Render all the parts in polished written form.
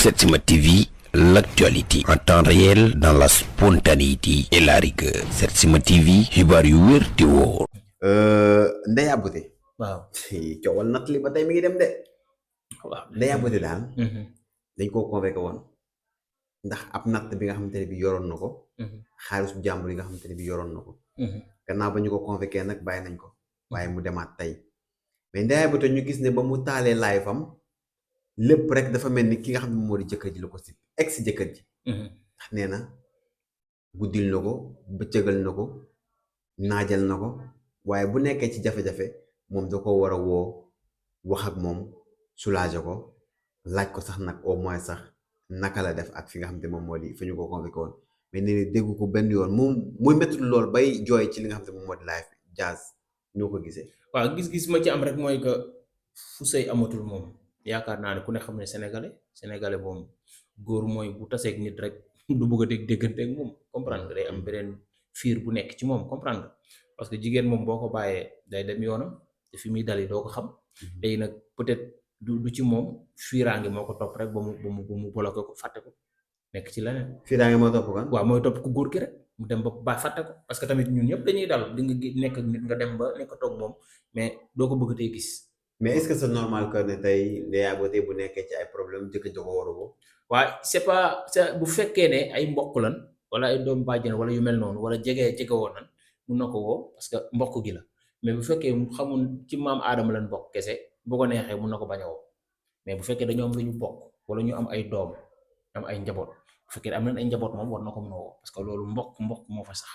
Setsima TV, l'actualité en temps réel dans la spontanéité et la rigueur. Setsima TV, xibaar yu wér te wóor. Ndeye Aboute. waaw coowal natt li ba tey mi ngi dem de. waaw Ndeye Aboute daal. dañ koo convoqué woon ndax ab natt bi nga xamante ne bi yoroon na ko. xaalisu jàmbur yi nga xamante ne bi yoroon na ko. gannaaw ba ñu ko convoqué nag bàyyi nañ ko. waaye mu demaat tey mais Ndeye Aboute ñu gis ne ba mu taalee live am lépp rek dafa mel ni ki nga xam ne moo di jëkkër ji la ko si ex jëkkër ji. ndax nee na guddil na ko bëccëgal na ko naajal na ko waaye bu nekkee ci jafe-jafe moom da ko war a woo wax ak moom soulager ko laaj ko sax nag au moins sax naka la def ak fi nga xam ne moom moo di fi ñu ko convoqué woon mais nee na déggu ko benn yoon moom muy métti lool bay jooy ci li nga xam ne moom moo di live Jazz ñoo ko gisee. waaw gis-gis ma ci am rek mooy que fu sëy amatul moom yaakaar naa ne ku ne xam ne sénégalais moom góor mooy bu taseeg nit rek du bëgg a déggante ak moom comprendre nga day am beneen fiir bu nekk ci moom comprendre nga parce que jigéen moom boo ko bàyyee day dem yoonam te fi muy dali doo ko xam léegi nag peut-être du ci moom fiiraange moo ko topp rek ba mu bloqué ko fàtte ko nekk ci leneen. fiiraange moo topp kan. waaw mooy topp ku góor ki rek mu dem ba fàtte ko parce que tamit ñun ñëpp dañuy dal di nga nekk ak nit nga dem ba nekk toog moom mais doo ko bëgg tey gis. mais est-ce que c'est normal que ne tey Ndeye Aboute bu nekkee ci ay problème jëkkër ji ko waru ko. waaye c'est pas bu fekkee ne ay mbokk lan wala ay doom bàjjen wala yu mel noonu wala jege woon nan mun na ko woo parce que mbokk gi la mais bu fekkee xamul ci maam aadama lan bokk kese bu ko neexee mun na ko bañ a woo mais bu fekkee dañoo am lu ñu bokk wala ñu am ay doom am ay njaboot bu fekkee am nañ ay njaboot moom war na ko mën a woo parce que loolu mbokk moo fa sax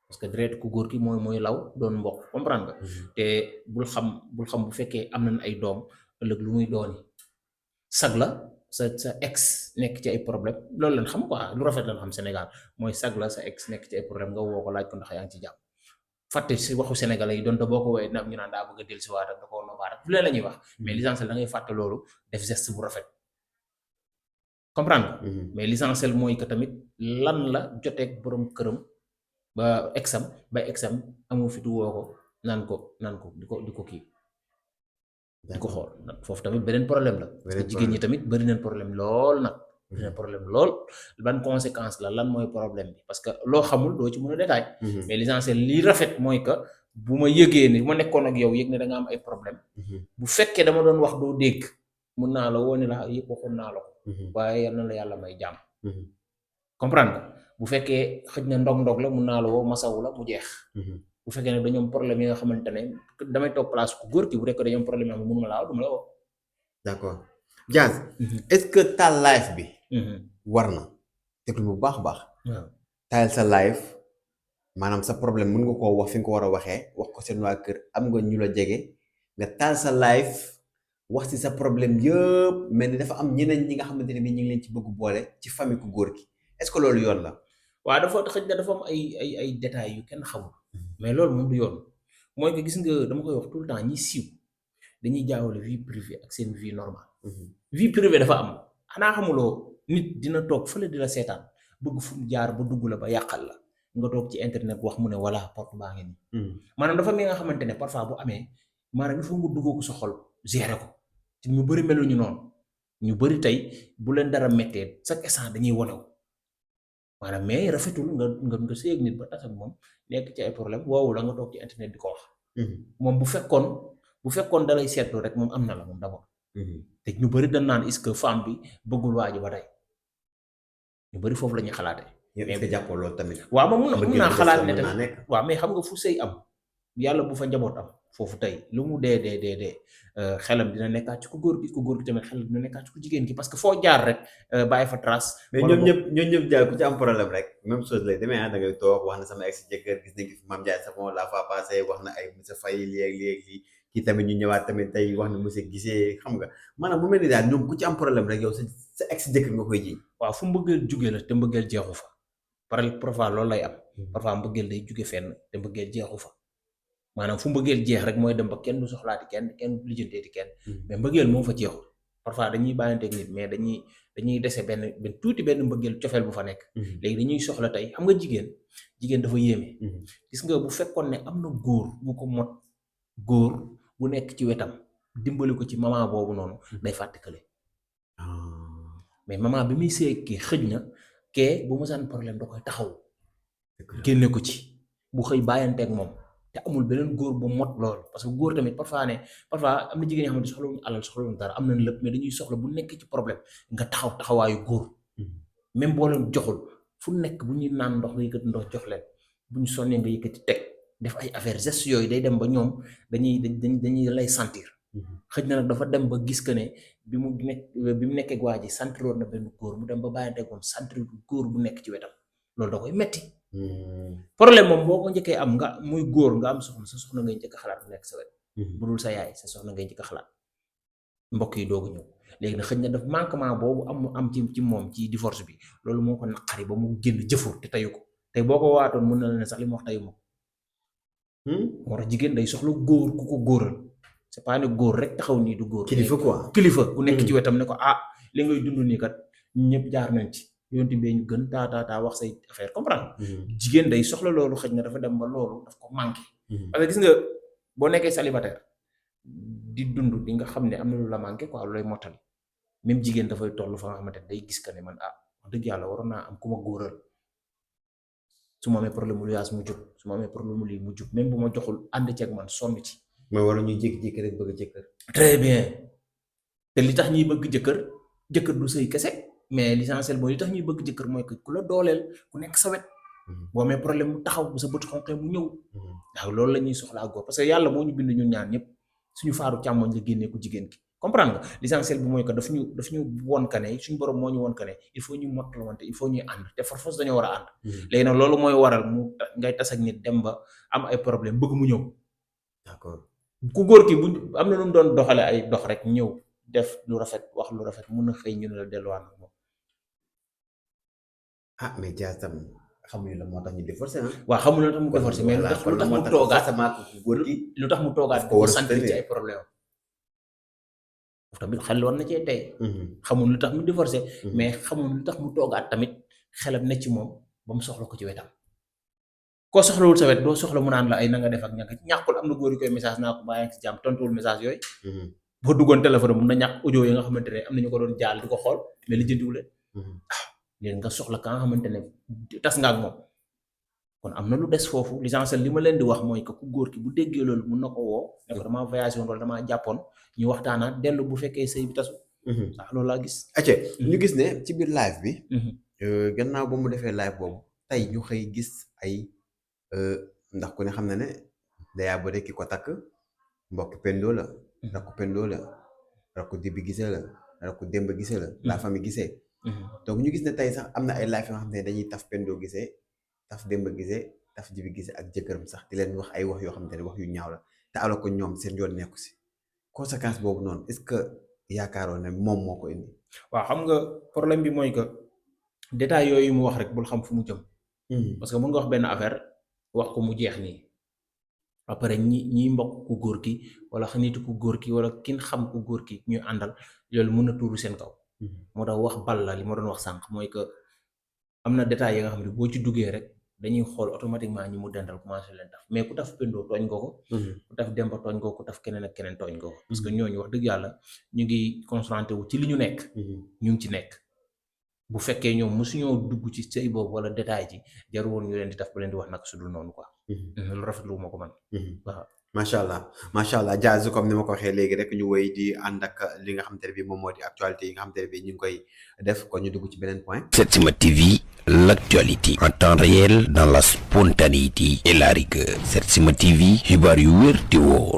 parce que deret ku góor ki mooy law doon mbokk comprendre nga te bul xam bu fekkee am nañ ay doom ëllëg lu muy dooni sag la sa ex nekk ci ay problème loolu lañ xam quoi lu rafet lañ xam Sénégal mooy sag la sa ex nekk ci ay problème nga woo ko laaj ko ndax yaa ngi ci jàmm fàtte si waxu sénégalais yi donte boo ko woowee ñu naan daa bëgg a dellu si waat ak da ko nobaat ak lu leen la ñuy wax mais l'essentiel da ngay fàtte loolu def geste bu rafet comprendre mais l'essentiel mooy que tamit lan la joteeg borom këram ba exam amu fitu woo ko naan ko di ko kii di ko xool foofu tamit beneen problème la parce que jigéen ñi tamit bari nañ problème lool nag ban conséquence la lan mooy problème bi parce que loo xamul doo ci mën a détail mais l'essentiel li rafet mooy que bu ma yëgee ni bu ma nekkoon ak yow yëg ne da nga am ay problème bu fekkee dama doon wax doo dégg mun naa la woone la yëpp waxoon naa la ko waaye yal na la yàlla may jàmm comprendre nga bu fekkee xëj na ndog-ndog la mun naa la woo masawu la mu jeex bu fekkee ne dañoo am problème yi nga xamante ne damay toog place ku góor ki bu rekk dañoo am problème yi mënuma laa du ma la woo. d'accord Jazz. est-ce que taal live bi. war na déglu bu baax a baax. waaw taal sa live maanaam sa problème mën nga koo wax fi nga ko war a waxee wax ko seen waa kër am nga ñu la jege nga taal sa live wax ci sa problème yëpp mel ni dafa am ñeneen ñi nga xamante ne bi ñu ngi leen ci bëgg boole ci famille ku góor ki est-ce que loolu yoon la. waaw dafa xëj na dafa am ay détails yu kenn xamul mais loolu moom du yoon mooy que gis nga dama koy wax tout le temps ñi siiw dañuy jaawale vie privée ak seen vie normale. vie privée dafa am xanaa xamuloo nit dina toog fële di la seetaan bëgg fu mu jaar ba dugg la ba yàqal la nga toog ci internet wax mu ne voilà porte baa ngi nii. maanaam dafa mi nga xamante ne parfois bu amee maanaam il faut nga duggoo ko sa xol gérer ko te ñu bëri meluñu noonu ñu bëri tey bu leen dara méttee chaque instant dañuy wonew maanaam mais rafetul nga sëy ak nit ba tas ak moom nekk ci ay problème woowu la nga toog ci internet di ko wax. moom bu fekkoon dalay seetlu rek moom am na la moom d'abord. te ñu bëri dañ naan est-ce que femme bi bëggul waa ji ba tey ñu bëri foofu la ñuy xalaatee. mais nga jàppoo loolu tamit. waaw mun naa xalaat ne tamit waaw mais xam nga fu sëy am yàlla bu fa njaboot am foofu tey lu mu dee xelam dina nekkaat ci ku góor gi tamit xelam dina nekkaat ci ku jigéen ki parce que foo jaar rek bàyyi fa trace. mais ñoom ñëpp jaar ku ci am problème rek même chose lay demee da ngay toog wax na sama ex jëkkër gis nañ fi Mame Ndiaye Savon la fois passé wax na ay monsieur Faye léegi kii tamit ñu ñëwaat tamit tey wax na monsieur Gisee xam nga maanaam bu mel ni daal ñoom ku ci am problème rek yow sa ex jëkkër nga koy ji. waaw fu mbëggeel jugee la te mbëggeel jeexu fa parfois loolu lay am parfois mbëggeel day juge fenn te mbëggeel jeexu fa maanaam fu mbëggeel jeex rek mooy dem ba kenn du soxlaati kenn du lijjanteeti kenn mais mbëggeel moo fa jeexul parfois dañuy bàyyanteeg nit mais dañuy dese benn tuuti benn mbëggeel cofeel bu fa nekk léegi dañuy soxla tey xam nga jigéen dafa yéeme gis nga bu fekkoon ne am na góor bu ko mot góor bu nekk ci wetam dimbali ko ci moment boobu noonu day fàtte kële mais maman bi muy sëy kii xëj na kee bu mosaan problème da koy taxaw génne ko ci bu xëy bàyyanteeg moom te amul beneen góor bu mot loolu parce que góor tamit parfois am na jigéen yoo xamante soxlawuñu alal soxlawuñu dara am nañ lépp mais dañuy soxla bu nekk ci problème nga taxawaayu góor même boo leen joxul fu nekk bu ñuy naan ndox nga yëkkati ndox jox leen bu ñu sonnee nga yëkkati teg def ay affaire gestes yooyu day dem ba ñoom dañuy lay sentir xëj na nag dafa dem ba gis que ne bi mu nekkee waa ji sentiroon na benn góor mu dem ba bàyyante moom sentir góor bu nekk ci wetam loolu da koy metti problème moom boo ko njëkkee am nga muy góor nga am soxna sa soxna ngay njëkk a xalaat mu nekk sa wet bu dul sa yaay sa soxna ngay njëkk a xalaat mbokk yi doogu ñëw léegi nag xëj na daf manquement boobu am ci moom ci divorce bi loolu moo ko naqari ba mu génn jëfur te tayu ko tey boo ko waatoon mën na la ne sax li mu wax tayu ma moo tax jigéen day soxla góor ku ko góoral c'est pas ne góor rek taxaw nii du góor kilifa ku nekk ci wetam ne ko li ngay dund nii kat ñëpp jaar nañ ci yonti bee ñu gën taa wax say affaire comprendre jigéen day soxla loolu xëj na dafa dem ba loolu daf ko manqué parce que gis nga boo nekkee célibataire di dund di nga xam ne am na lu la manqué quoi lu lay mottali même jigéen dafay toll fa nga xamante day gis que ne man wax dëgg yàlla waroon naa am ku ma góoral su ma amee problème mu luyaas mu jub su ma amee problème mu lii mu jub même bu ma joxul ànd ceeg man sonn ci mais waroon ñuy jékki-jékki rek bëgg jëkkër très bien te li tax ñuy bëgg jëkkër du sëy kese mais l'essentiel mooy li tax ñuy bëgg jëkkër mooy que ku la dooleel ku nekk sa wet boo amee problème mu taxaw bu sa bët xonqee mu ñëw waaw loolu la ñuy soxlaa góor parce que yàlla moo ñu bind ñun ñaan ñëpp suñu faaru càmmoñ la génnee ku jigéen ki comprendre nga l'essentiel bi mooy que daf ñu won ka ne suñu borom moo ñu won ka ne il faut ñu mottalante il faut ñuy ànd te force dañoo war a ànd léegi nag loolu mooy waral mu ngay tas ak nit dem ba am ay problème bëgg mu ñëw d'accord ku góor ki bu am na lu mu doon doxale ay dox rek ñëw def lu rafet wax lu rafet mun na xëy ñu ne la delluwaat na moom mais Dia tam xamuñu la moo tax ñu divorcé waaw xamuñu la tax mu divorcé mais lu tax mu toogaat ko sant ci ay problème tamit xel war na cee tey xamul lu tax mu divorcé mais xamul lu tax mu toogaat tamit xelam ne ci moom ba mu soxla ko ci wetam koo soxlawul sa wet doo soxla mu naan la ay na nga def ak ñàkkul am na góor yu koy message naa ko bàyyi ak si jàmm tontuwul message yooyu boo duggoon téléphone mun na ñàkk audio yi nga xamante ne am na ñu ko doon jaal di ko xool mais li jëndiwu leen léegi nga soxla ka nga xamante ne tas nga ak moom kon am na lu des foofu l'essentiel li ma leen di wax mooy que ku góor ki bu déggee loolu mun na ko woo ne ko damaa voyagé woon wala damaa jàppoon ñu waxtaanaat dellu bu fekkee sëy bi tasu waaw loolu laa gis ñu gis ne ci biir live bi gannaaw ba mu defee live boobu tey ñu xëy gis ay ndax ku ne xam na ne dayaa ba ki ko takk mbokk Pendo la rakku Pendo la rakku Dibi gisee la rakku Demba gisee la famille gisee donc ñu gis ne tey sax am na ay live yoo xam ne dañuy taf Pendo gisee taf Demba gisee taf Dibi gisee ak jëkkëram sax di leen wax ay wax yoo xamante ne wax yu ñaaw la te alors que ñoom seen yoon nekku si conséquence boobu noonu est-ce que yaakaaroon ne moom moo ko indi waaw xam nga problème bi mooy que détails yooyu mu wax rek bul xam fu mu jëm parce que mën nga wax benn affaire wax ko mu jeex nii après ñi mbokk ku góor ki wala nit ku góor ki wala kin xam ku góor ki ñuy àndal loolu mën na tuuru seen kaw moo tax wax bal la li ma doon wax sànq mooy que am na détails yi nga xam ne boo ci duggee rek dañuy xool automatiquement ñi mu dendal commencé leen taf mais ku taf Pendo tooñ nga ko ku taf Demba tooñ nga ko ku taf keneen ak keneen tooñ nga ko parce que ñooñu wax dëgg yàlla ñu ngi concentré wu ci li ñu nekk ñu ngi ci nekk bu fekkee ñoom mosuñoo dugg ci sëy boobu wala détail ji jarul woon ñu leen di taf ba leen di wax naka su dul noonu quoi lu rafetlu ma ko man waaw macha allah Dia comme ni ma ko waxee léegi rek ñu woy di ànd ak li nga xamante ne bi moom moo di actualité yi nga xamante ne bi ñu ngi koy def kon ñu dugg ci beneen point. Setsima TV, l'actualité en temps réel dans la spontanéité et la rigueur. Setsima TV, xibaar yu wér te wóor.